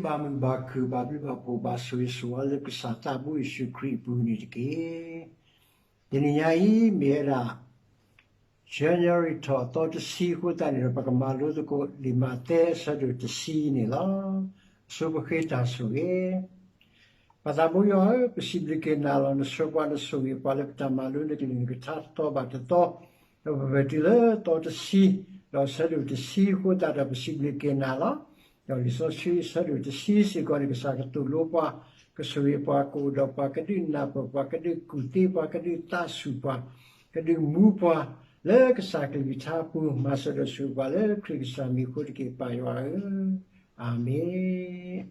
ဘၣ်မုာ်ဘၣ်ခုၣ် ဘၣ်ဘျုးဘၣ်ဖှိၣ် ဘၣ်ဆိၣ်ဂ့ၤဆိၣ်ဝါလၢကစၢ်သးဘိယ့ၣ်ၡူးခရံာ်အပူၤန့ၣ်တက့ၢ်. တနံၤညါအံၤ မ့ၢ်ဝဲဒၣ် January ထီၣ်အသီတဆံအဃိသတးန့ၣ်ဒီး ပကမၤလိသကိးလံာ်မးသဲအဆၢဒိၣ်တဆံန့ၣ်လီၤ. အဆိပဃ့တၢ်ဆိၣ်ဂ့ၤ ပၢ်သးဘိယွၤဧၢ, ပစံးဘျုးက့ၤနၤလီၤ. နဆှၢပှၤ နဆိၣ်ဂ့ၤပှၤလၢပတၢ်မၤလိနကလုၢ်နကထါတသီဘၣ်တသီ, ဒီးပဝဲတုၤလၢသီတဆံ, ဒီးအဆၢဒိၣ်တဆံအဃိသတးဒီး ပစံးဘျုးက့ၤနၤလီၤ. ဒီးလံာ်စီဆှံအဆၢဒိၣ်တဆံစ့ၢ်ကီးန့ၣ် ကစၢ်ကသိၣ်လိပှၤ, ကဆိၣ်ဂ့ၤပှၤ, ကအိၣ်ဒီးပှၤ, ကဒုးနၢ်ပၢၢ်ပှၤ, ကဒုးကူၣ်သ့ပှၤ, ကဒုးသးဆူၣ်ပှၤ, ကဒုးမူပှၤ လၢကစၢ်ကလုၢ်ကထါအပူၤ, မၤစၢၤဒီးဆိၣ်ဂ့ၤပှၤလၢခရံာ်ကစၢ်မံၤအဃိတက့ၢ် ပၢ်ယွၤဧၢ, အၤမ့ၣ်.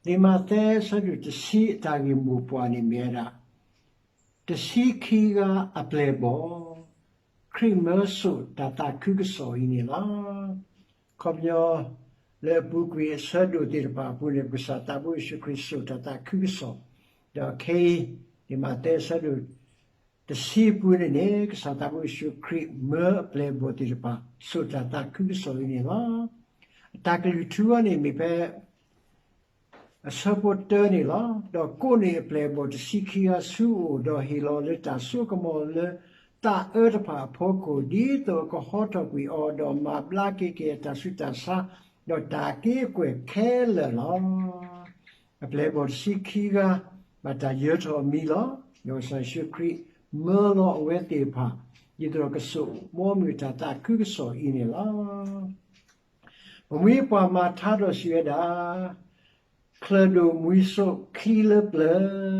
လံာ်မးသဲအဆၢဒိၣ်တဆံအတၢ်ဂ့ၢ်မိၢ်ပှၢ်န့ၣ်မ့ၢ်ဝဲဒၣ် တဆံခံဂၤအပျဲၢ်အဘီၣ်, ခရံာ်မၢစိာ်တၢ်သးခုကစီၣ်အံၤန့ၣ်လီၤ. ခီပညီလၢအပူၤကွံာ်အဆၢဒိၣ်သ့ၣ်တဖၣ်အပူၤန့ၣ် ကစၢ်သးဘိယ့ၣ်ၡူးခရံာ်စိာ်တၢ်သးခုကစီၣ်, ဒီးခဲအံၤ လံာ်မးသဲအဆၢဒိၣ်တဆံအပူၤန့ၣ်န့ၣ် ကစၢ်သးဘိယ့ၣ်ၡူးခရံာ်မၢအပျဲၢ်အဘီၣ်သ့ၣ်တဖၣ် စိာ်တၢ်သးခုကစီၣ်အံၤန့ၣ်လီၤ. အတၢ်ကလုၢ်ထူအံၤန့ၣ်မ့ၢ်ဖဲ အဆၢဖိတၢန့ၣ်လီၤ. ဒီးကိးန့ၢ်အပျဲၢ်အဘီၣ်တဆံခံဂၤဆူအအိၣ်, ဒီးဟ့ၣ်လီၤလၢတၢ်စိကမီၤလၢသးအၢတဖၣ်အဖီခိၣ်, ဒ်သိးအကဟီထီၣ်ကွံာ်အီၤ, ဒီးမၤဘျါက့ၤက့ၤအတၢ်ဆူးတၢ်ဆါ, ဒီးတၢ်က့ၤကွဲၢ်ခဲလၢာ်လီၤ. အပျဲၢ်အဘီၣ်တဆံခံဂၤ ဘၣ်တၢ်ယၢၤထီၣ်အမံၤလီၤ. ဒီးကစၢ်ယ့ၣ်ၡူးခရံာ်မၢလီၤအဝဲသ့ၣ်တဖၣ် ဒ်သိးဒီးကစိာ်မီမုၢ်တၢ်သးခုကစီၣ်အံၤန့ၣ်လီၤ. ပမှံၤပှၢ်မၤထါဒီးစံးဝဲဒၣ်, ချၢၣ်ဒိၣ်မှံၤစိးချံလၢပျၢၤ,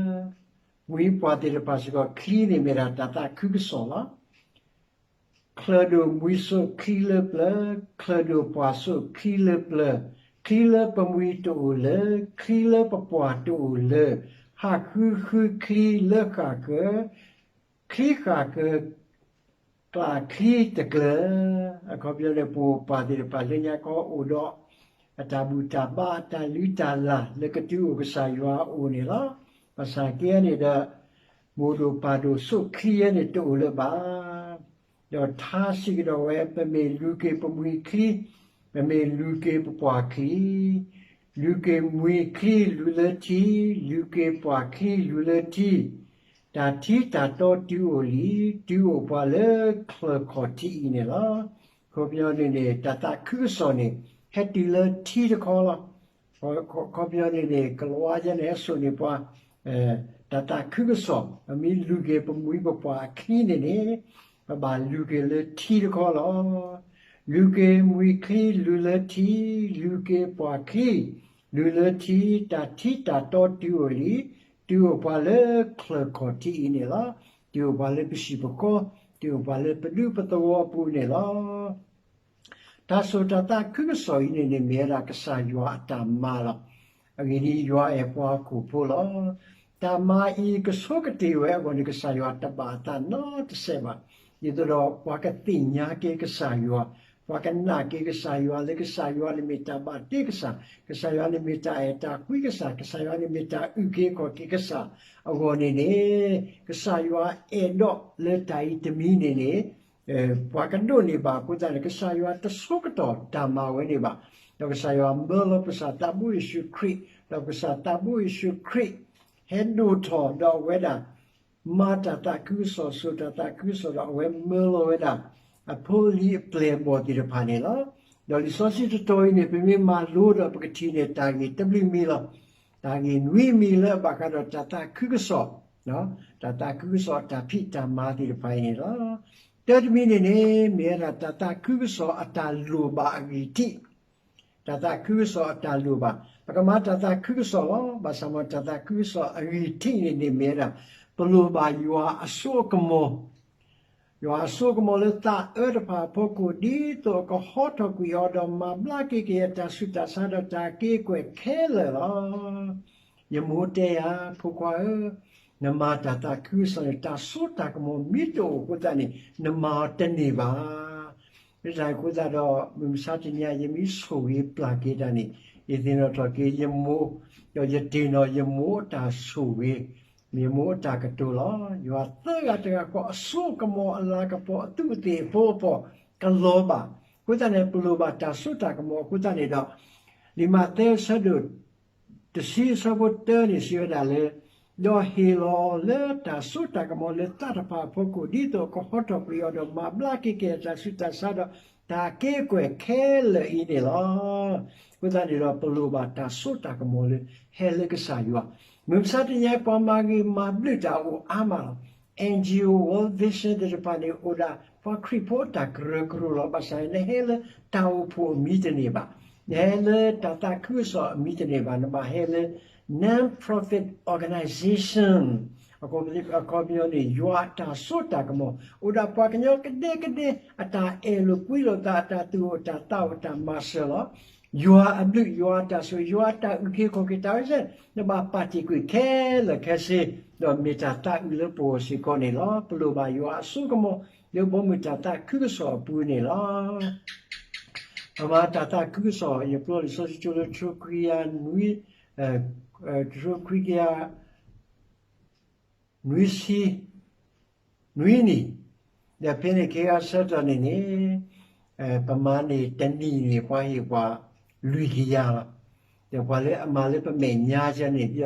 မှံၤပှၢ်သ့ၣ်တဖၣ်စ့ၢ်ကီး ချံန့ၣ်မ့ၢ်ဒၣ်တၢ်သးခုကစီၣ်လီၤ. ချၢၣ်ဒိၣ်မှံၤစိးချံလၢပျၢၤ, ချၢၣ်ဒိၣ်ပှၢ်စိးချံလၢပျၢၤ, ချံလၢပမှံၤတအိၣ်လၢၤ, ချံလၢပပှၢ်တအိၣ်လၢၤ, ဟးဃုဃုချံလၢဃၣ်ဃၢၤ, ချံဃၣ်ဃၢၤ ကျၢ်ချံတကျၢၤ, အခီပညီန့ၣ် ပှၤပှၢ်သ့ၣ်တဖၣ်လၢညါခီအိၣ်ဒီး အတၢ်ဘူၣ်တၢ်ဘါ အတၢ်လုၢ်တၢ်လၢ် လၢကတုၤအိၣ်ကစၢ်ယွၤအအိၣ်န့ၣ်လီၤ. ဘၣ်ဆၣ်က့န့ၣ်ဒီး မိၢ်ဒိၣ်ပၢ်ဒိၣ်စိးချံယဲန့ၣ်တအိၣ်လၢၤဘၣ်. ဒီးထါစံးကဒီးဝဲ ပမ့ၢ်လူၤက့ၤပမှံၤချံ, ပမ့ၢ်လူၤက့ၤပပှၢ်ချံ, လူၤက့ၤမှံၤချံလူၤလၢထံ, လူၤက့ၤပှၢ်ချံလူၤလၢထံ, တၢ်ထံတၢ်တီတုၤအိၣ်လံ, တုၤအိၣ်ပှၤလၢချၢၣ်ခီၣ်ထံးအံၤန့ၣ်လီၤ. အခီပညီန့ၣ်န့ၣ် တၢ်သးခုကစီၣ်န့ၣ် ဟဲတုၤလၢထံတခီလီၤ. အခီပညီန့ၣ်န့ၣ် ကလံးဝါယဲန့ၣ် ဟဲစိာ်န့ၢ်ပှၤ တၢ်သးခုကစီၣ်, ပမ့ၢ်လူၤက့ၤပမှံၤပပှၢ်အချံန့ၣ်န့ၣ် ပဘၣ်လူၤက့ၤလၢထံတခီလီၤ. လူၤက့ၤမှံၤချံလူၤလၢထံ, လူၤက့ၤပှၢ်ချံလူၤလၢထံ, တၢ်ထံတၢ်တီတုၤအိၣ်လံ, တုၤအိၣ်ပှၤလၢချၢၣ်ခီၣ်ထံးအံၤန့ၣ်လီၤ. တုၤအိၣ်ပှၤလၢပဟံၣ်ပဃီ, တုၤအိၣ်ပှၤလၢပဒူပသဝီအပူၤန့ၣ်လီၤ. တၢ်စိာ်တၢ်သးခုကစီၣ်အံၤန့ၣ်န့ၣ် မ့ၢ်ဝဲဒၣ်ကစၢ်ယွၤအတၢ်မၤလီၤ. အဂ့ၢ်ဒ်အံၤ, ယွၤအဲၣ်ပှၤဟီၣ်ခိၣ်ဖိလီၤ. တၢ်မၤအံၤကဆိကတ့ၢ်ဝဲအဂီၢ်န့ၣ် ကစၢ်ယွၤတဘၣ်အသးနီတစဲးဘၣ်. ဒ်သိးဒီးပှၤကသ့ၣ်ညါက့ၤကစၢ်ယွၤ, ပှၤကနာ်က့ၤကစၢ်ယွၤလၢကစၢ်ယွၤန့ၣ်မ့ၢ်တၢ်ဘၣ်တ့ကစၢ်, ကစၢ်ယွၤန့ၣ်မ့ၢ်တၢ်အဲၣ်တၢ်ကွံကစၢ်, ကစၢ်ယွၤန့ၣ်မ့ၢ်တၢ်အုၣ်က့ၤခီၣ်က့ၤကစၢ်အဂီၢ်န့ၣ်န့ၣ်, ကစၢ်ယွၤအဲၣ်ဒိးလၢတၢ်အံၤတမံၤန့ၣ်န့ၣ် ပှၤကဒိးန့ၢ်ဘၣ်အဃိသတးန့ၣ် ကစၢ်ယွၤတဆိကတီၢ်တၢ်မၤဝဲန့ၣ်ဘၣ်. ဒီးကစၢ်ယွၤမၢလီၤပကစၢ်သးဘိယ့ၣ်ၡူးခရံာ်, ဒီးပကစၢ်သးဘိယ့ၣ်ၡူးခရံာ် ဟဲဒိၣ်ထီၣ်ဒီးအဝဲဒၣ် မၤတၢ်သးခုကစီၣ်, စိာ်တၢ်သးခုကစီၣ်ဒီး အဝဲမၢလီၤဝဲဒၣ် အဖိအလံၤအပျဲၢ်အဘီၣ်သ့ၣ်တဖၣ်န့ၣ်လီၤ. ဒီးလံာ်စီဆှံတတီၤအံၤန့ၣ် ပမ့ၢ်မၤလိဒီးပကထံၣ်န့ၢ်တၢ်ဂ့ၢ်တဘျုးမံၤလီၤ. တၢ်ဂ့ၢ်နွံမံၤလၢအဘၣ်ဃးဒီးတၢ်သးခုကစီၣ်, တၢ်သးခုကစီၣ်အတၢ်ဖံးတၢ်မၤသ့ၣ်တဖၣ်အံၤန့ၣ်လီၤ. တၢတမံၤန့ၣ်န့ၣ် မ့ၢ်ဝဲဒၣ်တၢ်သးခုကစီၣ်အတၢ်လိၣ်ဘၣ်အဂံၢ်ထံး, တၢ်သးခုကစီၣ်အတၢ်လိၣ်ဘၣ်. ပကမၤတၢ်သးခုကစီၣ်လီၤ. ဘၣ်ဆၣ်မ့ၢ်တၢ်သးခုကစီၣ်အဂံၢ်ထံးန့ၣ်န့ၣ်မ့ၢ်ဝဲဒၣ် ပလိၣ်ဘၣ်ယွၤအစိအကမီၤ, ယွၤအစိအကမီၤလၢသးအၢတဖၣ်အဖီခိၣ် ဒ်သိးအကဟီထီၣ်ကွံာ်အီၤ ဒီးမၤဘျါက့ၤက့ၤအတၢ်ဆူးတၢ်ဆါ ဒီးတၢ်က့ၤကွဲၢ်ခဲလၢာ်လီၤ. ယမိၢ်တဲယၤ, ဖိခွါဧၢ, နမၤတၢ်သးခုကစီၣ်န့ၣ် တၢ်စိတၢ်ကမီၤမ့ၢ်တအိၣ်အဃိသတးန့ၣ် နမၤအီၤတန့ၢ်ဘၣ်. လၢတၢ်အံၤအဃိသတးဒီး မုၢ်မဆါတနံၤအံၤ ယမ့ၢ်ဆိၣ်ဂ့ၤပျၢ်က့ၤတၢ်န့ၣ် ယသ့ၣ်နီၣ်ထီၣ်က့ၤယမိၢ်, ဒီးယတ့ၢ်နီၣ်ယမိၢ်အတၢ်ဆိၣ်ဂ့ၤ, ယမိၢ်အတၢ်ကတိၤလီၤ. ယွၤသၢဂၤတဂၤဃီ အစိအကမီၤအလၤကပီၤ အသူးအသ့ၣ်အဖီအဖီ ကလီၤဘၣ်. အဃိသတးန့ၣ် ပလိၣ်ဘၣ်တၢ်စိတၢ်ကမီၤအဃိသတးန့ၣ်ဒီး လံာ်မးသဲအဆၢဒိၣ်တဆံအဆၢဖိတၢန့ၣ် စံးဝဲဒၣ်လၢ ဒီးဟ့ၣ်လီၤအီၤလၢတၢ်စိတၢ်ကမီၤလၢသးတဖၣ်အဖီခိၣ် ဒ်သိးအကဟီထီၣ်ကွံာ်အီၤ ဒီးမၤဘျါက့ၤကဲၣ်အတၢ်ဆူးတၢ်ဆါ ဒီးတၢ်က့ကွဲၢ်ခဲလၢာ်အံၤန့ၣ်လီၤ. အဃိသတးန့ၣ်ဒီး ပလိၣ်ဘၣ်တၢ်စိတၢ်ကမီၤလၢ ဟဲလၢကစၢ်ယွၤ, မုၢ်မဆါတနံၤအံၤ ပှၤမၤဂ့ၤမၤဘျုးတၢ်အိၣ်အါမးလီၤ. N G O World Vision သ့ၣ်တဖၣ်န့ၣ် အိၣ်ဒၣ်ပှၤခရံာ်ဖိအတၢ်ကရၢကရိလီၤ. ဘၣ်ဆၣ်န့ၣ် နဟဲလၢတၢ်အိၣ်ဖှိၣ်အမံၤတန့ၢ်ဘၣ်, နဟဲလၢတၢ်သးခုကစီၣ်အမံၤတန့ၢ်ဘၣ်, နဘၣ်ဟဲလၢ non-profit organization အခီပညီန့ၣ် ယွၤအတၢ်စိတၢ်ကမီၤ အိၣ်ဒၣ်ပှၤကညီကဒဲကဒဲ အတၢ်အဲၣ်လိာ်ကွံလိာ်သး အတၢ်သူၣ်အိၣ်တၢ်သးအိၣ်တၢ်မၤစၢၤလီၤ. ယွၤအဘျုး ယွၤအတၢ်ဆိၣ်ဂ့ၤ ယွၤအတၢ်အုၣ်က့ၤခီၣ်က့ၤ တၢ်ဝဲစဲ နဘၣ်ပာ်တ့ၢ်ကွံာ်ခဲလၢာ်ခဲဆ့ ဒီးမ့ၢ်တၢ်သးအုးလၢပဂီၢ်စ့ၢ်ကီးန့ၣ်လီၤ. ပလိၣ်ဘၣ်ယွၤအစိကမီၤ လၢဘီမုၢ်တၢ်သးခုကစီၣ်အပူၤန့ၣ်လီၤ. ပမၤတၢ်သးခုကစီၣ် ယပျီလံာ်စီဆှံကၠိလၢ တကထိခွံကယၤနွံ, တကထိခွံကယၤ နွံဆံ နွံနံၣ်, ဒီးဖဲန့ၣ်ခံဂၤဆၢကတီၢ်န့ၣ်န့ၣ် ပမၤန့ၣ်တနံၣ်န့ၣ် ပှၤဟ့ၣ်ပှၤလွံၢ်ကယၤလီၤ. ဒီးပှၤလၢအမၤလၢပမဲာ်ညါဆၢန့ၣ် ဒီး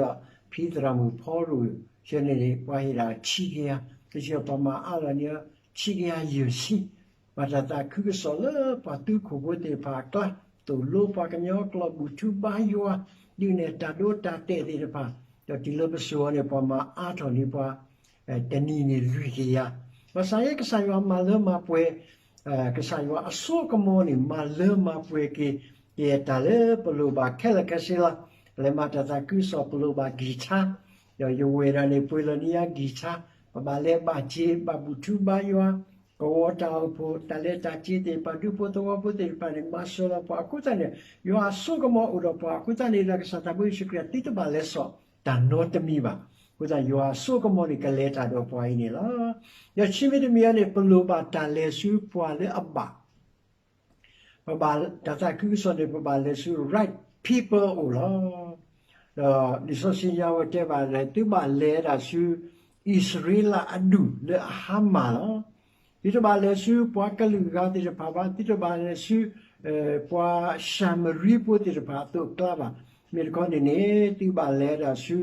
ဖံသရၣ်မုၣ်ဖီရိၣ်ဆၢန့ၣ်န့ၣ် ပှၤဟ့ၣ်ဒၣ်ဆံကယၤ, တဆံပှၤမၤအါလီၤန့ၣ် ဆံကယၤယဲၢ်ဆံ ဘၣ်တၢ်သးခုကစီၣ်လၢပှၤသူခိၣ်ဖိသ့ၣ်တဖၣ်အကျါ, သိၣ်လိပှၤကညီကျိာ် ဘူၣ်ထူဘါယွၤ, ဒုးနဲၣ်တၢ်ဒိတၢ်တဲာ်သ့ၣ်တဖၣ်, ဒီးတုၤလၢပစိၤအီၤန့ၣ် ပှၤမၤအါထီၣ်န့ၢ်ပှၤ တနံၣ်န့ၣ်လွံၢ်ကယၤ. ဘၣ်ဆၣ်ယဲကစၢ်ယွၤမၤလၢမၤပှဲၤ, ကစၢ်ယွၤအစိကမီၤန့ၣ် မၤလၢမၤပှဲၤက့ၤ ကဲတၢ်လၢပလိၣ်ဘၣ်ခဲလၢာ်ခဲဆ့လီၤ. ပလဲၤမၤတၢ်သးခုကစီၣ် ပလိၣ်ဘၣ်ကံၢ်ထါ, ဒီးယဝဲၢ်ဒၣ်န့ၣ် ပှ့ၤလီၤန့ၢ်ယၤကံၢ်ထါ, ပဘၣ်လဲၤဘၣ်စ့ ဘၣ်ဘူၣ်ထူဘါယွၤ, ကဝီၤတၢ်အိၣ်ဖှိၣ် တၢ်လဲၤတၢ်က့ၤသ့ၣ်တဖၣ် ဒူဖိသဝီဖိသ့ၣ်တဖၣ်န့ၣ် မၤစၢၤလီၤပှၤအဃိသတးန့ၣ် ယွၤအစိကမီၤအိၣ်ဒီးပှၤအဃိသတးန့ၣ်ဒီး ကစၢ်သးဘိယ့ၣ်ၡူးခရံာ် သုတဘၣ်လဲၤစိာ်တၢ်နီတမံၤဘၣ်. အဃိသတး ယွၤအစိကမီၤန့ၣ် ကလဲၤတၢ်ဒီးပှၤအံၤန့ၣ်လီၤ. ဒီးဆံမံၤတမံၤအံၤန့ၣ် ပလိၣ်ဘၣ်တၢ်လဲၤဆူပှၤလၢအဘၣ် ပဘၣ်တၢ်သးခုကစီၣ်န့ၣ် ပဘၣ်လဲၤဆူ right people အအိၣ်လီၤ. ဒီးလံာ်စီဆှံညါဝဲတဲဘၣ်လၢ သုဘၣ်လဲၤဒၣ်ဆူ အံၣ်စရ့လးအဒူၣ်လၢအဟါမၢ်လီၤ. သုတဘၣ်လဲၤဆူပှၤကလုာ်ဂၤသ့ၣ်တဖၣ်ဘၣ်, သုတဘၣ်လဲၤဆူ ပှၤၡၤမရံဖိသ့ၣ်တဖၣ်အသိးအကျါဘၣ်. မ့ၢ်တခီန့ၣ်န့ၣ် သုဘၣ်လဲၤဒၣ်ဆူ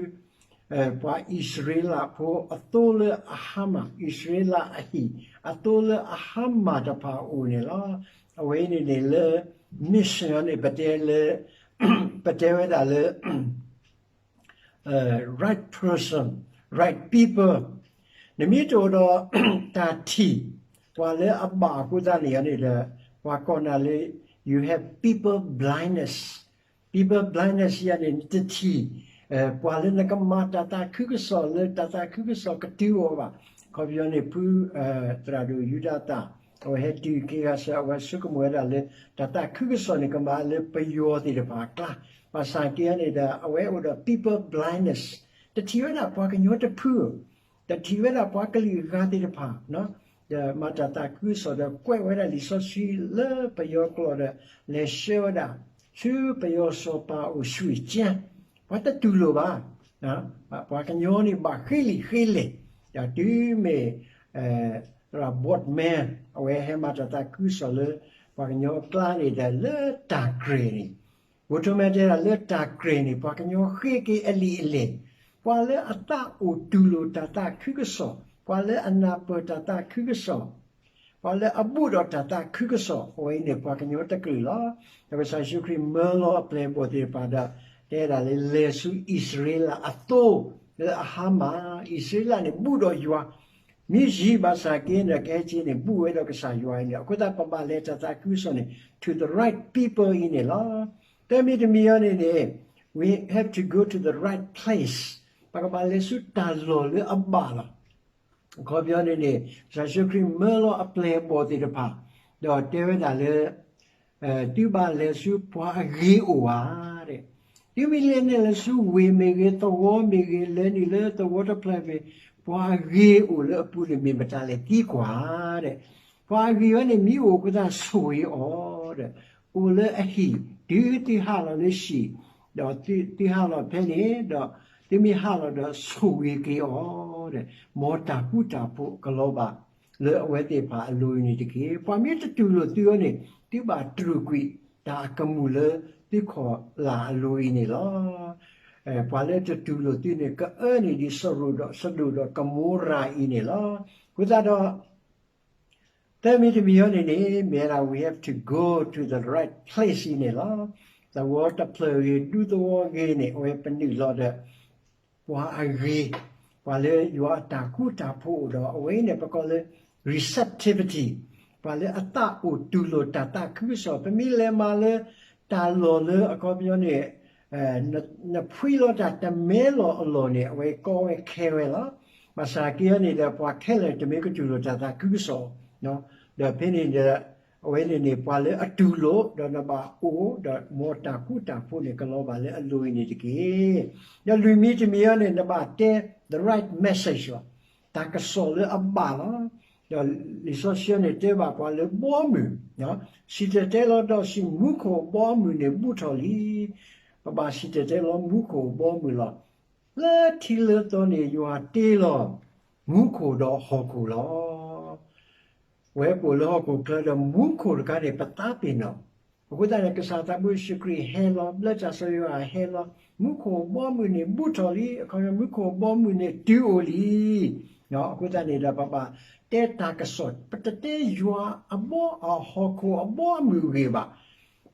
ပှၤအံၣ်စရ့လးဖိအသိလၢအဟါမၢ်, အံၣ်စရ့လးအဟံၣ် အသိလၢအဟါမၢ်တဖၣ်အအိၣ်န့ၣ်လီၤ. အဝဲအံၤန့ၣ်န့ၣ်လၢ mission န့ၣ် ပတဲလၢ ပတဲဝဲဒၣ်လၢ right person, right people. နမ့ၢ်တအိၣ်ဒီးတၢ်ထံၣ် ပှၤလၢအဘၣ်အဃိသတးန့ၣ်န့ၣ်ဒီး ပှၤကိးနၤလၢ you have people blindness. People blindness ယၤန့ၣ် နတထံၣ် ပှၤလၢနကမၤတၢ်သးခုကစီၣ်လၢတၢ်သးခုကစီၣ်ကတုၤအီၤဘၣ်. အခီပညီန့ၣ် ဖု သရၣ်ဒိၣ်ယူဒၤသၣ် အဝဲဟဲတုၤက့ၤဂၤစၢၤ အဝဲဆိကမိၣ်ဝဲဒၣ်လၢ တၢ်သးခုကစီၣ်န့ၣ် ကမၤလၢပယီၤသ့ၣ်တဖၣ်အကျါ, ဘၣ်ဆၣ်က့န့ၣ်ဒီး အဝဲအိၣ်ဒီး people blindness, တထံၣ်ဝဲဒၣ်ပှၤကညီတဖု, တထံၣ်ဝဲဒၣ်ပှၤကလုာ်ဂၤသ့ၣ်တဖၣ် ဒီးမၤတၢ်သးခုကစီၣ်ဒီးကွဲးဝဲဒၣ်လံာ်စီဆှံလၢပယီၤကျိာ်ဒီး လဲၤဆှၢဝဲဒၣ် ဆူပယီၤစီၤပၤအအိၣ် ရွှေကျမ်း, ပှၤတတူၢ်လိာ်ဘၣ်. ပှၤကညီန့ၣ်ဘၣ်ဃ့လံာ်ဃ့လဲၢ်, ဒီးတုၤမ့ၢ် သရၣ် Boardman အဝဲဟဲမၤတၢ်သးခုကစီၣ်လၢ ပှၤကညီအကျါန့ၣ်ဒီး လၢတၢ်ကြဲၤန့ၣ် Boardman တဲဒၣ်လၢတၢ်ကြဲၤန့ၣ် ပှၤကညီဃ့က့ၤအလံာ်အလဲၢ်, ပှၤလၢအသးအိၣ်တူၢ်လိာ်တၢ်သးခုကစီၣ်, ပှၤလၢအနၢ်ပၢၢ်တၢ်သးခုကစီၣ်, ပှၤလၢအဘူးဒီးတၢ်သးခုကစီၣ် အဝဲအံၤန့ၣ် ပှၤကညီတကလုာ်လီၤ. ဒီးကစၢ်ယ့ၣ်ၡူးခရံာ်မၢလီၤအပျဲၢ်အဘီၣ်သ့ၣ်တဖၣ်ဒီး တဲဒၣ်လၢလဲၤဆူအံၣ်စရ့လးအသိ လၢအဟါမၢ်, အံၣ်စရ့လးန့ၣ် ဘူးဒီးယွၤ မ့ၢ်ယံာ်ဘၣ်ဆၣ်က့န့ၣ် ကဟဲက့န့ၣ် ဘူးဝဲဒီးကစၢ်ယွၤအံၤန့ၣ်, အဃိသတးပဘၣ်လဲၤတၢ်သးခုကစီၣ်န့ၣ် to the right people အံၤန့ၣ်လီၤ. တၢ်မံၤတမံၤအံၤန့ၣ်န့ၣ် we have to go to the right place, ပကဘၣ်လဲၤဆူတၢ်လီၢ်လၢအဘၣ်လီၤ. အခီပညီန့ၣ်န့ၣ် ကစၢ်ယ့ၣ်ၡူးခရံာ်မၢလီၤအပျဲၢ်အဘီၣ်သ့ၣ်တဖၣ် ဒီးတဲဝဲဒၣ်လၢ သုဘၣ်လဲၤဆူပှၤအဂ့ၤအိၣ်ဧါ, သုမ့ၢ်လဲၤန့ၢ်လၢဆူဝ့ၢ်မ့ၢ်ဂ့ၤ သဝီမ့ၢ်ဂ့ၤ လဲၤနုာ်လၢသဝီတဖျၢၣ်မ့ၢ် ပှၤအဂ့ၤအိၣ်လၢအပူၤန့ၣ် မ့ၢ်မတၤလဲၣ်သံကွၢ် ပှၤအဂ့ၤဝဲန့ၣ် မ့ၢ်အိၣ်အဃိသတးဆိၣ်ဂ့ၤအီၤဒီး အိၣ်လၢအဟံၣ် တုၤသုဟးလီၤလၢဟံၣ် ဒီးသုဟးလီၤဖဲန့ၣ်ဒီး သုမ့ၢ်ဟးလီၤဒီးဆိၣ်ဂ့ၤက့ၤအီၤဒီး မ်တၢ်ဃူတၢ်ဖိးကလီၤဘၣ် လၢအဝဲသ့ၣ်တဖၣ်အလိၤအံၤန့ၣ်တက့ၢ်. ပှၤမ့ၢ်တတူၢ်လိာ်သုအီၤန့ၣ် သုဘၣ်တြူာ်ကွံာ်တၢ်အကမူၣ်လၢ သုခီၣ်လၢ်အလိၤအံၤန့ၣ်လီၤ. ပှၤလၢတတူၢ်လိာ်သုန့ၣ် ကအၢန့ၢ်ဒံးစရူးဒီး စဒိၣ်ဒီးကမိရၤအံၤန့ၣ်လီၤ. အဃိသတးဒီး သၢမံၤတမံၤအံၤန့ၣ်န့ၣ် မ့ၢ်ဝဲဒၣ် we have to go to the right place အံၤန့ၣ်လီၤ. သဝီတဖျၢၣ်ဂ့ၤ ဒူသဝီဂ့ၤန့ၣ် အဝဲပနုာ်လီၤဒီး ပှၤအဂ့ၤ, ပှၤလၢယွၤအတၢ်ဃူတၢ်ဖိးအိၣ်ဒီး အဝဲအံၤန့ၣ် ပကိးလၢ receptivity, ပှၤလၢအသးအိၣ်တူၢ်လိာ်တၢ်သးခုကစီၣ်, ပမ့ၢ်လဲၤမၤလၢတၢ်လီၢ်လၢအခီပညီန့ၣ် နဖှံလီၤတၢ်တမဲလီၤအလီၢ်န့ၣ် အဝဲကီဝဲခဲဝဲလီၤ. ဘၣ်ဆၣ်က့အံၤန့ၣ်ဒီး ပှၤခဲလၢာ်တမ့ၢ်ကတူၢ်လိာ်တၢ်သးခုကစီၣ်, ဒီးဖဲန့ၣ်ဒီး အဝဲန့ၣ်န့ၣ် ပှၤလၢအတူၢ်လိာ် ဒီးနဘၣ်အိၣ် ဒီးမ်တၢ်ဃူတၢ်ဖိးန့ၣ် ကလီၤဘၣ်လၢအလိၤအံၤန့ၣ်တက့ၢ်. ဒီးလွံၢ်မံၤတမံၤအံၤန့ၣ် နဘၣ်တဲ the right message လီၤ. တၢ်ကစီၣ်လၢအဘၣ်လီၤ. ဒီးလံာ်စီဆှံန့ၣ်တဲဘၣ်ပှၤလၢဘီမုၢ်, စံၣ်တဲၤတဲလီၤဒီးစံး မူခိၣ်ဘီမုၢ်န့ၣ်ဘူးထီၣ်လံ. ပဘၣ်စံၣ်တဲၤတဲလီၤမူခိၣ်ဘီမုၢ်လီၤ. လၢထံလၢသီန့ၣ် ယွၤတ့လီၤ မူခိၣ်ဒီးဟီၣ်ခိၣ်လီၤ. ဝဲပအိၣ်လၢဟီၣ်ခိၣ်ချၢဒီး မူခိၣ်တခါန့ၣ် ပသးပ့ၤနီၣ်. အဃိသတးန့ၣ် ကစၢ်သးဘိယ့ၣ်ၡူးခရံာ်ဟဲလီၤ, ဘျၢတၢ်စီဆှံယွၤဟဲလီၤ, မူခိၣ်ဘီမုၢ်န့ၣ်ဘူးထီၣ်လံ, အခီပညီမူခိၣ်ဘီမုၢ်န့ၣ်တုၤအိၣ်လံ. အဃိသတးန့ၣ်ဒီး ပဘၣ်တဲတၢ်ကစီၣ်, ပတတဲယွၤအဘီအဟီၣ်ခိၣ်အဘီအမုၢ်အဂ့ၢ်ဘၣ်.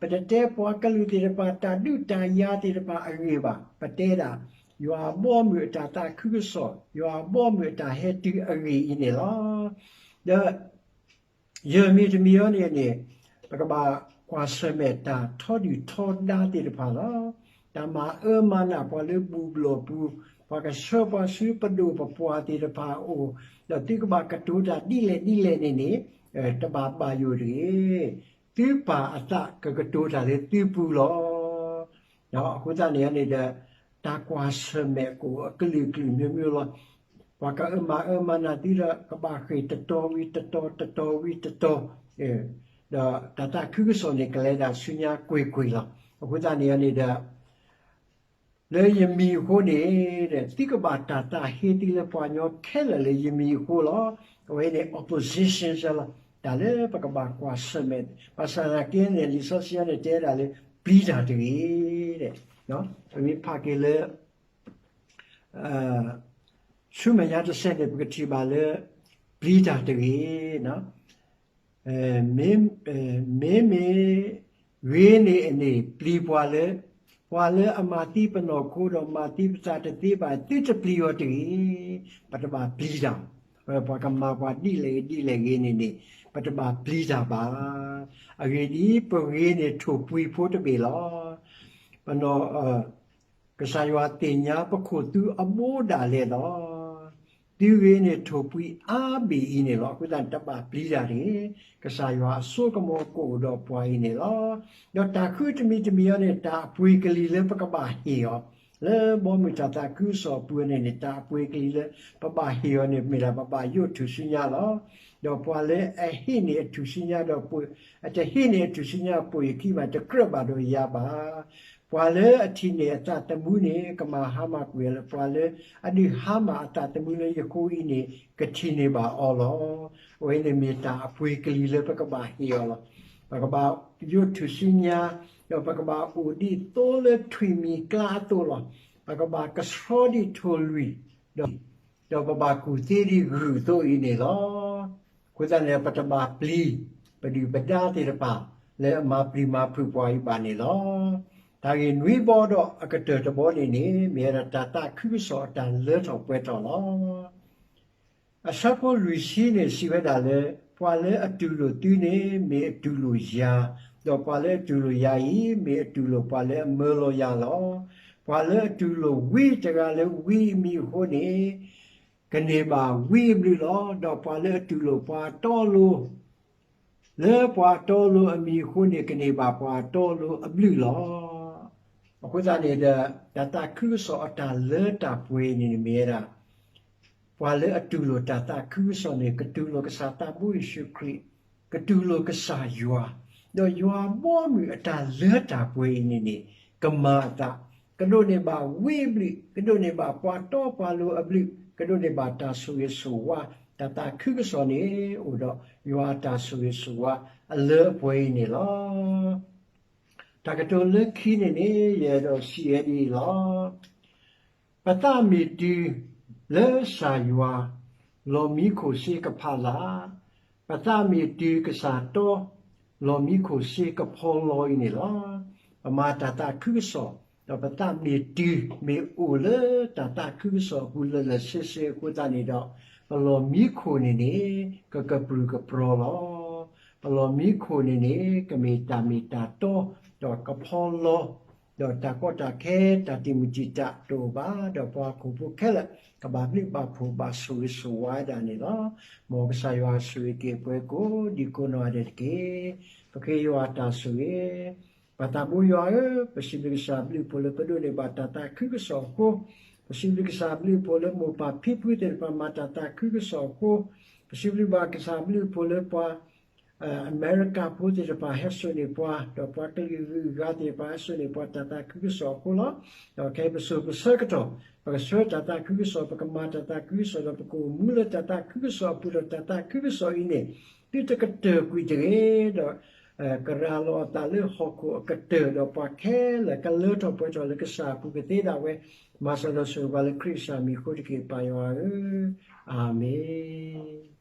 ပတတဲပှၤကလုာ်သ့ၣ်တဖၣ် တၢ်ဒုးတၢ်ယၤသ့ၣ်တဖၣ်အဂ့ၢ်ဘၣ်. ပတဲဒၣ် ယွၤအဘီအမုၢ်အတၢ်သးခုကစီၣ်, ယွၤအဘီအမုၢ်အတၢ်ဟဲတုၤအဂ့ၢ်အံၤန့ၣ်လီၤ. ဒီး ယဲၢ်မံၤတမံၤအံၤန့ၣ်န့ၣ် ပကဘၣ်ကွၢ်ဆၢၣ်မဲာ်တၢ်ထီဒုၣ်ထီဒါသ့ၣ်တဖၣ်လီၤ. တၢ်မၤအၢမၤနးပှၤလၢဘူၣ်ဘျီၣ်ပူၤ, ပှၤကဆှၢပှၤဆူပဒိၣ်ပပှၢ်သ့ၣ်တဖၣ်အအိၣ်, ဒီးသုကဘၣ်ကတိၤတၢ်ဒ်လဲၣ်ဒ်လဲၣ်န့ၣ်န့ၣ် တဘၣ်ဘၣ်ယိၣ်တဂ့ၤ. သုပၢ်အသးကကတိၤတၢ်လၢသုပူၤလီၤ. အဃိသတးန့ၣ်န့ၣ်ဒီး တၢ်ကွၢ်ဆၢၣ်မဲာ်ကအိၣ်အကလုာ်ကလုာ်မျိုးမျိုးလီၤ. ပှၤကအၢမၤအၢမၤနးသုဒီး ကဘၣ်ဃ့ၢ်တတီၤဝံၤတတီၤ တတီၤဝံၤတတီၤ, ဒီးတၢ်သးခုကစီၣ်န့ၣ် ကလဲၤဒၣ်ဆူညါကွ့ၢ်ကွ့ၢ်လီၤ. အဃိသတးန့ၣ်န့ၣ်ဒီး လၢယမံၤအဃိန့ၣ် သုကဘၣ်တၢ်သးဟ့သုလၢပှၤကညီခဲလၢာ်လၢယမံၤအဃိလီၤ. အဝဲန့ၣ် opposition လီၤ. တၢ်လၢပကဘၣ်ကွၢ်ဆၢၣ်မဲာ်, ဘၣ်ဆၣ်သနာ်က့န့ၣ် လံာ်စီဆှံန့ၣ်တဲဒၣ်လၢ ပျံၤတၢ်တဂ့ၤ, ပမ့ၢ်ဖးက့ၤလၢ ဆူမဲာ်ညါတစဲးန့ၣ် ပကထံၣ်ဘၣ်လၢ ပျံၤတၢ်တဂ့ၤ, မ့မ့ၢ်ဂ့ၤန့ၣ်အန့ၣ် ပျံၤပှၤလၢ ပှၤလၢအမၤသံပနီၢ်ခိဒီးမၤသံပသးတသ့ဘၣ် သုတပျံၤအီၤတဂ့ၤ. ပတဘၣ်ပျံၤတၢ်, ပှၤကမၤပှၤဒ်လဲၣ်ဂ့ၤဒ်လဲၣ်ဂ့ၤန့ၣ်န့ၣ် ပတဘၣ်ပျံၤတၢ်ဘၣ်. အဂ့ၢ်ဒ်အံၤ, ပဂ့ၤန့ၣ်ထိၣ်ပှံၤဖိတဘ့ၣ်လီၤ. ပနီၢ် ကစၢ်ယွၤသ့ၣ်ညါပခိၣ်သုအဘိဒၣ်လဲာ်လီၤ. သုဂ့ၤန့ၣ်ထိၣ်ပှံၤအါဘ့ၣ်အံၤန့ၣ်လီၤ. အဃိသတးန့ၣ်တဘၣ်ပျံၤတၢ်တဂ့ၤ. ကစၢ်ယွၤအစိကမီၤကအိၣ်ဒီးပှၤအံၤန့ၣ်လီၤ. ဒီးတၢ်ဃုတမံၤတမံၤအံၤန့ၣ် တၢ်အပှ့ၤကလံၤလၢပကဘၣ်ဟ့ၣ်အီၤ, လၢဘီမုၢ်တၢ်သးခုကစီၣ်အပူၤန့ၣ်န့ၣ် တၢ်အပှ့ၤကလံၤလၢပဘၣ်ဟ့ၣ်အီၤန့ၣ် မ့ၢ်ဒၣ်ပဘၣ်ယိးထူၣ်စုညါလီၤ. ဒီးပှၤလၢအဟ့ၣ်န့ၢ်အထူၣ်စုညါဒီး အတဟ့ၣ်န့ၢ်အထူၣ်စုညါပိာ်ယခံဘၣ် တကြၢးဘၣ်ဒီးယၤဘၣ်. ပှၤလၢအထံၣ်န့ၢ်အသးသမူန့ၣ် ကမၤဟါမၢ်ကွံာ်အီၤလၢ ပှၤလၢအဒုးဟါမၢ်အသးသမူလၢယဃိအံၤန့ၣ် ကထံၣ်န့ၢ်ဘၣ်အီၤလီၤ. အဝဲန့ၣ်မ့ၢ်တၢ်အပှ့ၤကလံၤလၢပကဘၣ်ဟ့ၣ်အီၤလီၤ. ပကဘၣ်ယိးထူၣ်စုညါ, ဒီးပကဘၣ်အိၣ်ဒ်သိလၢထွံၣ်မံၤကျါအသိးလီၤ. ပကဘၣ်ကဆှီဒ်ထိၣ်လွံၢ် ဒီးပဘၣ်ကူၣ်သ့ဒ်ဂုၢ်အသိးအံၤန့ၣ်လီၤ. အဃိသတးန့ၣ် ပတဘၣ်ပျံၤ ပဒုၣ်ပဒါသ့ၣ်တဖၣ် လၢအမၤပျံၤမၤဖုးပှၤအံၤဘၣ်န့ၣ်လီၤ. တၢ်ဂ့ၢ်နွံဘီဒီးအကတၢၢ်တဘီန့ၣ်န့ၣ် မ့ၢ်ဝဲဒၣ်တၢ်သးခုကစီၣ်အတၢ်လၢထီၣ်ပှဲၤထီၣ်လီၤ. အဆၢဖိလွံၢ်ဆံန့ၣ် စံးဝဲဒၣ်လၢ ပှၤလၢအတူၢ်လိာ်သုန့ၣ် မ့ၢ်အတူၢ်လိာ်ယၤ, ဒီးပှၤလၢအတူၢ်လိာ်ယၤအံၤ မ့ၢ်အတူၢ်လိာ်ပှၤလၢအမၢလီၤယၤလီၤ. ပှၤလၢအတူၢ်လိာ်ဝံတဂၤလၢဝံအမံၤအဃိန့ၣ် ကန့ၢ်ဘၣ်ဝံအဘျုးလီၤ. ဒီးပှၤလၢအတူၢ်လိာ်ပှၤတီလိၤ လၢပှၤတီလိၤအမံၤအဃိန့ၣ် ကန့ၢ်ဘၣ်ပှၤတီလိၤအဘျုးလီၤ. အဃိသတးန့ၣ်ဒီး တၢ်သးခုကစီၣ်အတၢ်လၢတၢ်ပှဲၤန့ၣ်မ့ၢ်ဝဲဒၣ် ပှၤလၢအတူၢ်လိာ်တၢ်သးခုကစီၣ်န့ၣ် ကတူၢ်လိာ်ကစၢ်သးဘိယ့ၣ်ၡူးခရံာ်, ကတူၢ်လိာ်ကစၢ်ယွၤ, ဒီးယွၤဘီမုၢ်အတၢ်လၢတၢ်ပှဲၤအံၤန့ၣ်န့ၣ် ကမၤအသး, ကဒိးန့ၢ်ဘၣ်ဝံအဘျုး, ကဒိးန့ၢ်ဘၣ်ပှၤတီပှၤလိၤအဘျုး, ကဒိးန့ၢ်ဘၣ်တၢ်ဆိၣ်ဂ့ၤဆိၣ်ဝါ, တၢ်သးခုကစီၣ်န့ၣ် အိၣ်ဒီးယွၤအတၢ်ဆိၣ်ဂ့ၤဆိၣ်ဝါအလၢအပှဲၤအံၤန့ၣ်လီၤ. တၢ်ကတိၤလၢခံန့ၣ်န့ၣ် ယအဲၣ်ဒိးစံးဝဲဒ်အံၤလီၤ. ပသးမ့ၢ်တုၤလၢကစၢ်ယွၤ, လီၢ်မံခိၣ်စ့ကဖးလၢ်, ပသးမ့ၢ်တုၤကစၢ်တီ, လီၢ်မံခိၣ်စ့ကဖီလီၤအံၤန့ၣ်လီၤ. ပမၤတၢ်သးခုကစီၣ်, ဒီးပသးမ့ၢ်တုၤမ့ၢ်အိၣ်လၢတၢ်သးခုကစီၣ်အပူၤလၢာ်လၢာ်ဆ့ဆ့အဃိသတးန့ၣ်ဒီး, ပလီၢ်မံခိၣ်န့ၣ်န့ၣ် ကကပြုၢ်ကပြီၤလီၤ. ပလီၢ်မံခိၣ်န့ၣ်န့ၣ် ကမ့ၢ်တၢ်မ့ၢ်တၢ်တီ, ဒီးကဖီလီၤ, ဒီးတၢ်ကီတၢ်ခဲ တၢ်တံာ်မုၢ်တံာ်တာ်တအိၣ်ဘၣ်, ဒီးပှၤဟီၣ်ခိၣ်ဖိခဲလၢာ် ကဘၣ်ဘျုးဘၣ်ဖှိၣ်ဘၣ်ဆိၣ်ဂ့ၤဆိၣ်ဝါဝဲဒၣ်န့ၣ်လီၤ. မ်ကစၢ်ယွၤဆိၣ်ဂ့ၤက့ၤပှၤကိးဒံကိးနီၢ်ဂၤဒဲးတက့ၢ်. ပဃ့ယွၤတၢ်ဆိၣ်ဂ့ၤ. ပၢ်သးဘိယွၤဧၢ, ပစံးဘျုးကစၢ်ဘျုးဖှိၣ်လၢပဒိးန့ၢ်ဘၣ်တၢ်သးခုကစီၣ်အဃိ, ပစံးဘျုးကစၢ်ဘျုးဖှိၣ်လၢမိၢ်ပၢ်ဖံဖုသ့ၣ်တဖၣ်မၤတၢ်သးခုကစီၣ်အဃိ, ပစံးဘျုးဘၣ်ကစၢ်ဘျုးဖှိၣ်လၢပှၤ အမဲရကၤဖိသ့ၣ်တဖၣ်ဟဲစိာ်န့ၢ်ပှၤ, ဒီးပှၤကလုာ်ဂုၤဂၤသ့ၣ်တဖၣ်ဟဲစိာ်န့ၢ်ပှၤတၢ်သးခုကစီၣ်အဃိလီၤ. ဒီးခဲအံၤပစိၤပဆၢကတီၢ်, ပကဆှၢတၢ်သးခုကစီၣ်, ပကမၤတၢ်သးခုကစီၣ်, ဒီးပကအိၣ်မူလၢတၢ်သးခုကစီၣ်အပူၤ, ဒီးတၢ်သးခုကစီၣ်အံၤန့ၣ် သုတကတၢၢ်ကွံာ်တဂ့ၤ, ဒီးကရၤလီၤအသးလၢဟီၣ်ခိၣ်အကတၢၢ်, ဒီးပှၤခဲလၢာ်ကလၢထီၣ်ပှဲၤထီၣ်လၢကစၢ်အပူၤကသ့ဒၣ်ဝဲ, မၤစၢၤဒီးဆိၣ်ဂ့ၤပှၤလၢခရံာ်ကစၢ်မံၤအဃိတက့ၢ်, ပၢ်ယွၤဧၢ, အၤမ့ၣ်.